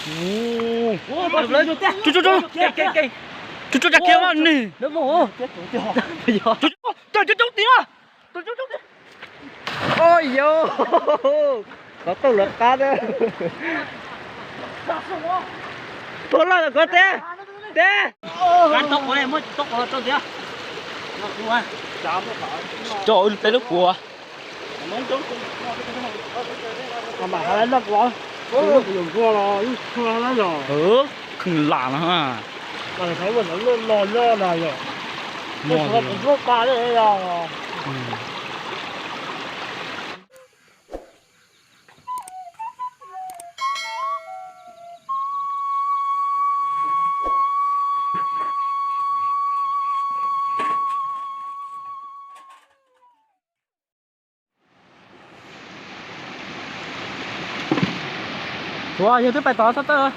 Tsuj tsuj tsuj. Tsuj tsuj tsuj kiag mas ni. Tsuj tsuj tsuj tsuj tsuj tsuj. Oj yos, kov tau lawv qab na. Tuag loj los kov teb, teb. Coj peb lub puav. Khwv lam no. Ua yog twb pais tod txhob tawm.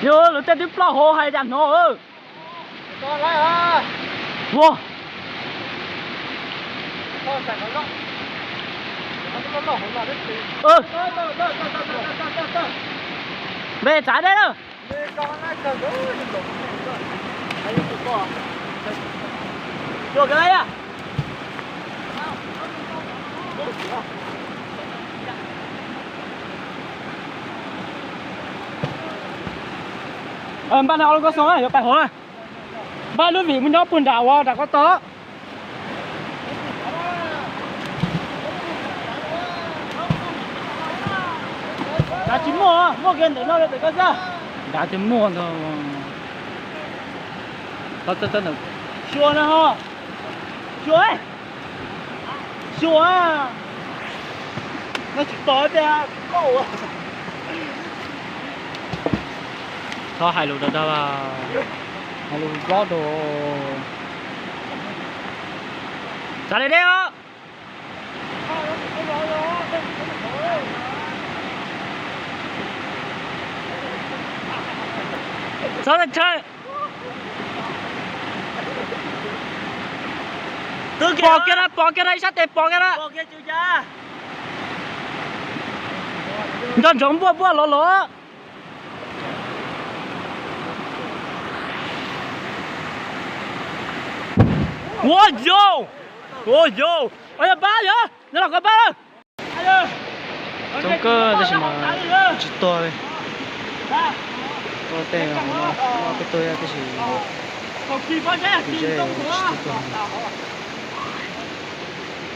Yog lawv tej twb ploj hauv hais cas hnov. Ua, npe tsav dej na. Npaj no los koj xoo yuav pais hauv na. Npaj lub vim mus nyob puag nram ua nram ko tod. Nrad tsis muaj, muaj kiag ntawm no rau pem ko xwb. Nrad tsis muaj ntag. Xyuas na ho. Xyuas, xyuas. No tsis tos tiag. Txhob hais lus dag dag, hais lus vlob rau. Tsav li deb os. Txhob tshawb. Pom kiag na, pom kiag na, ib sab tes pom kiag na. Nco ntsoov npuaj npuaj los los. Ua yau, ua yau, yog pab yog nyob los koj pab. Coob kawg tab sis mas tsis tuag li. Tuag tej no, tuag tab sis tsis tuag.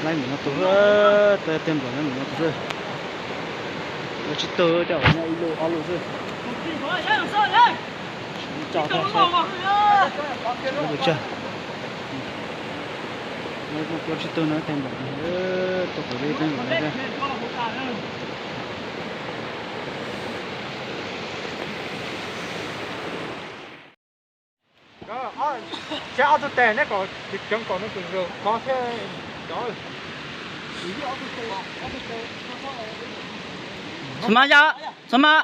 Laib mus no tus, tuag tej nplaum laib mus no tus. Ua tsis tuag, tej nyob ib lub ob lub xwb. Tso tag seb. Lub pes tsawg. Lawv kuj ua tsis tuag no tej nplaum, tuag qhov lub tej nplaum no. Saib ob tug tes neb kom tseev kom nws tseem kov thiab. Xav mas yog, xav mas.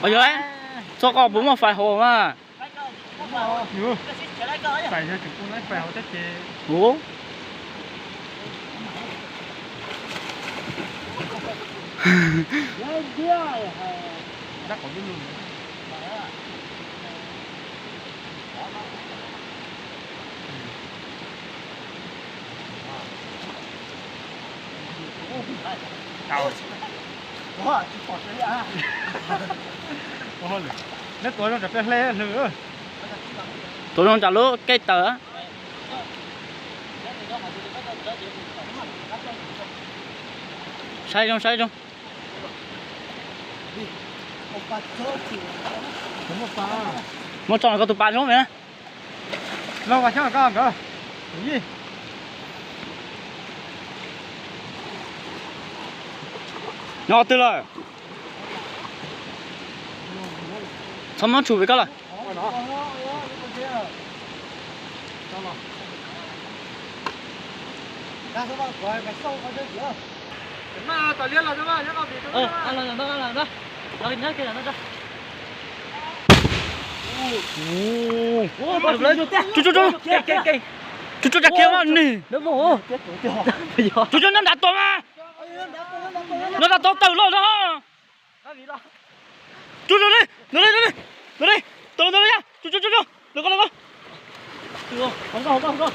Ua yog, txhob koj puas muaj fais hauv mas. Neb tuav zoo tsam pliag hle hlwm. Tuav zoo tsam lub kej tawm. Saib zoo saib zoo. Muab tso koj tus pas zoo na. Los ua xyoob koj nkawd. Nyob twg lawm? Txhob mob tshum pem koj lawm. Tsuj tsuj, tsuj tsuj, tsuj tsuj, tsuj tsuj, nyob nrad tuaj mas. Nyob nrad tuaj tawm los no. Tsuj tsuj, ntawd li, ntawd li, ntawd li, tsuj tsuj, tsuj tsuj, los koj, los koj.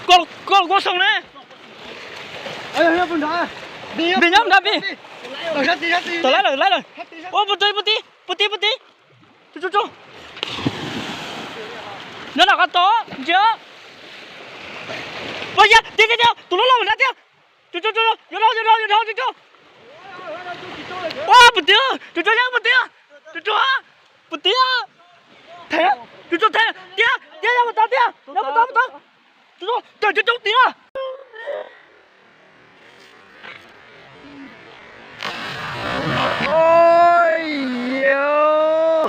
Koj, koj los koj xoo ne. Pis nyob nrad pis. Tawm laib lawm, laib lawm. Ua puag tid, puag tid, puag tid, puag tid. Tsuj tsuj tsuj. Nyob nram qab tod ntsia. Ua yog tiag tiag tiag, tus loj loj nrad tiag. Tsuj tsuj tsuj, yuav dhau, yuav dhau, yuav dhau, tsuj tsuj. Ua puag tid, tsuj tsuj, yog puag tid, tsuj tsuj, puag tid. Tsuj tsuj, tiag tiag, yog puag tod tiag, yog puag tod, puag tod. Tsuj tsuj, tsuj tsuj tiag. Oj, yog,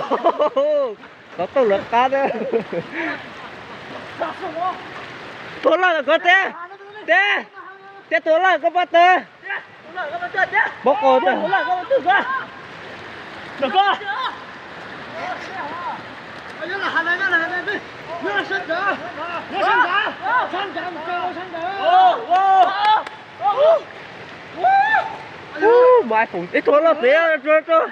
koj tuaj lawv qab thiab. Tua loj koj tiag, tiag, tiag, tua loj koj pab tawg. Pab qos tawg. Ub, mas ib tug loj tiag, rau, rau.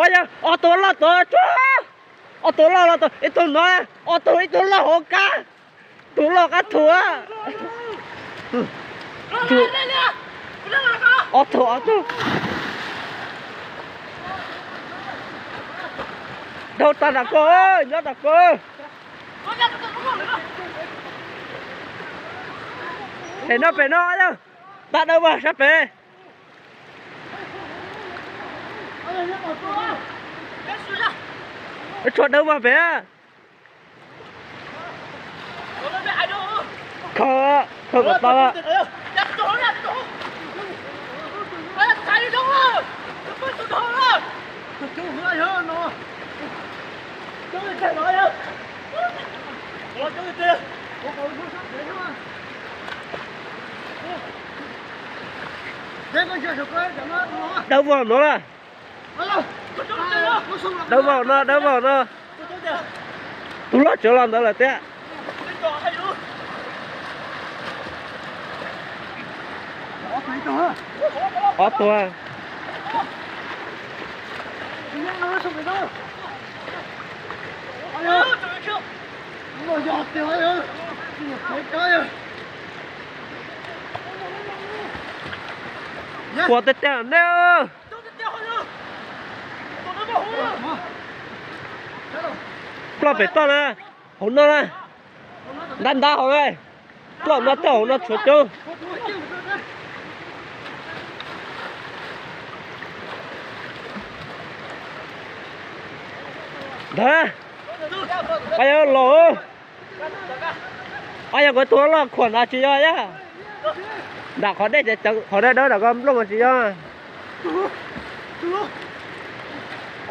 Oj, yog ob tug loj tod, ob tug loj los tod, ib tug no, ob tug, ib tug loj hauv kab, tus loj qab thu. Ob tug, ob tug. Dhau tag nram ko, nyob nram ko. Pem no, pem no, tag dawb vag sab pem. Tshuav dawb vag pem. Khaws, khaws kom tau. Dawb vag no lawm. Dawb vag no, dawb vag no. Tus loj tseem los ntawd lawm thiab. Ob tug. Puas tiag tiag nej. Ploj pem toj na, hauv no na, ntab ntab hauv na, ploj no tej hauv no tshuav coob. Ntawd, pab yog los, pab yog kuv tus loj khuam nrad tsis yog yaj, nram qhov dej ceev ceev qhov dawb dawb nram ko nplooj tsis yog.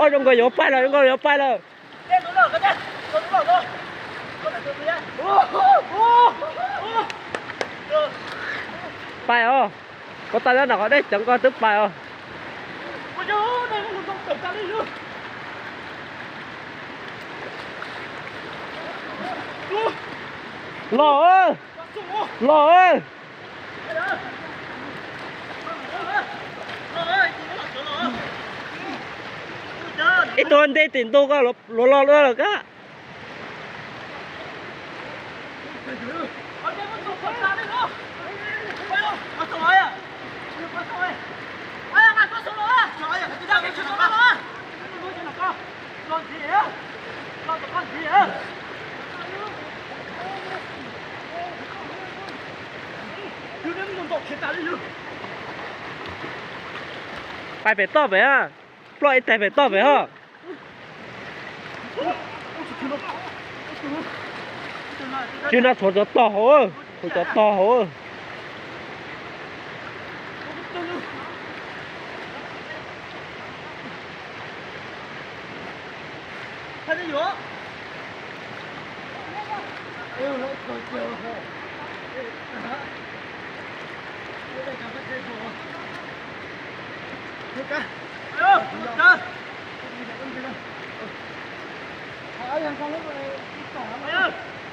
Oj, zoo nkaus yuav paib lawm, zoo nkaus yuav paib lawm. Paib os, koj tau nyob nram qhov dej ceev ko twb paib os. Los, los. Ib tug ntej tim ntug ko luav lo lawm kab. Pais pem toj pem, ploj ib teg pem toj pem ho. Tsis no tshuav cov tog hauv. Kuv cov tog hauv.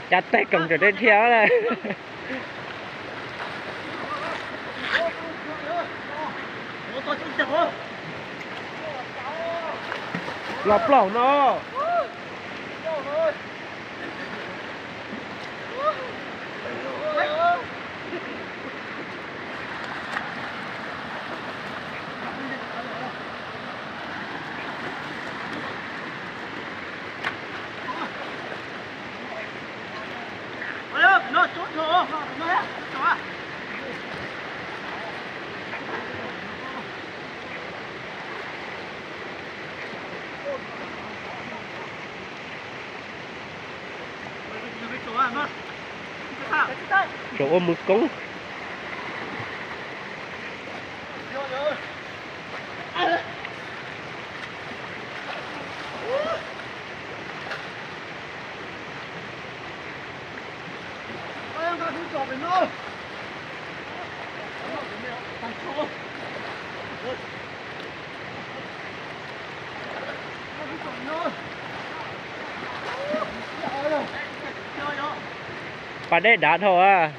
Cab teg koom tseem dhia dhia lawm. Los plaub no. Tsuas ua mus koob. Pas dej dav dhau a.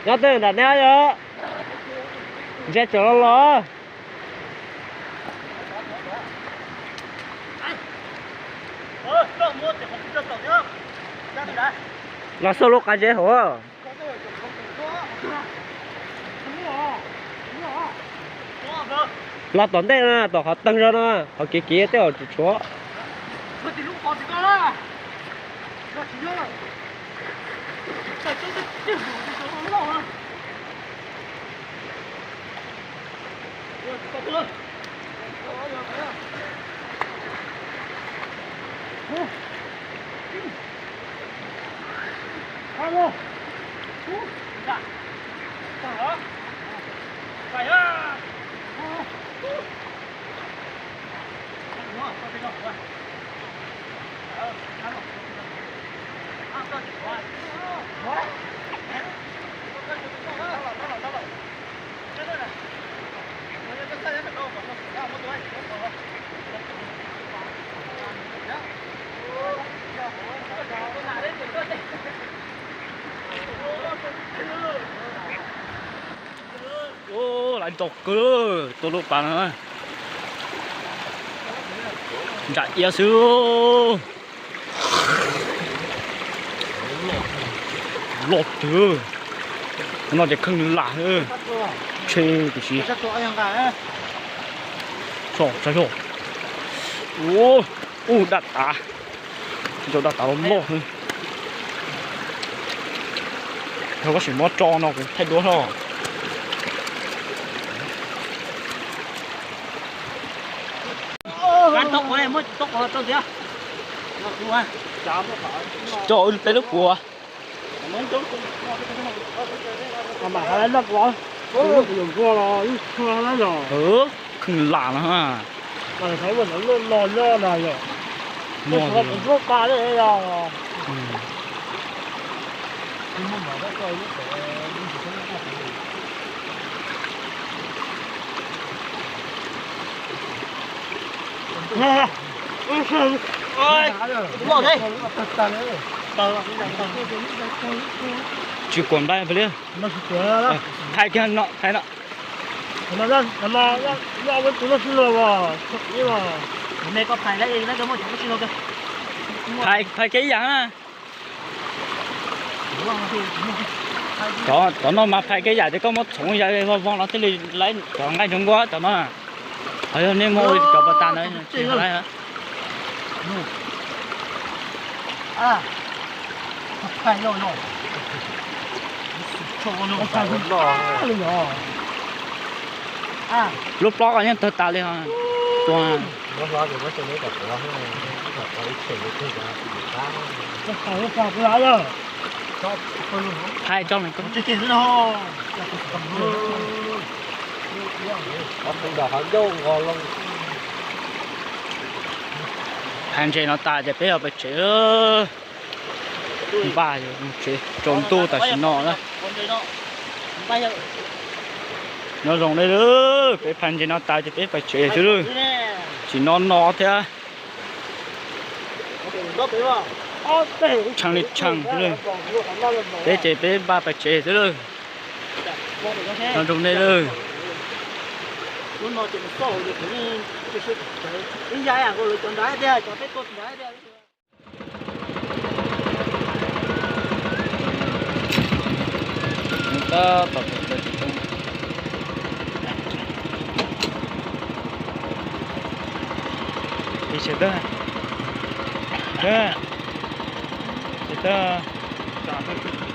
Nyob twg nram neb yog? Ntsia tseem los los. Los xauj lub qab zeb hauv. Los tom ntej no, tom qhov teeg zog no, qhov kev kev tej zaum tshuav. Laiv ntau kawg, tua lub pas no ntsam iab xwb. Loj twg no ces kheej lam, tshe tiam sis. Saib, ub, daj tav, cov daj tav loj loj. Yog koj sim muab tso no kuv thaij duab hlo. Tso peb lub puas. Kheej lam no. Tsis kuam npaib peb li. Thaij kiag no, thaij no. Phais, phais kiag ib yam na. Cov no mas phais kiag yam ces koj muab txhoov ya vog vog no thiaj li laib cov nqaij ntsoov nkuaj cov no. Qhov yog nej muab ua cov pas tas ntawd tsis laib. Lub plob ko yeej tawg tas li os. Tuag. Phais tso lawm ko. Phais ntses no tas ces peb yuav pais tsev. Npaj tsev, tsaus ntuj tam sim no na. Nyob zoo nej lawm, peb phais ntses no tas ces peb pais tsev xwb lawm. Tsis no no thiab. Tshee li tshee xwb lawm. Peb ces peb npaj pais tsev xwb lawm. Nyob zoo nej lawm. Tab tom, ib sawv tag, sawv tag.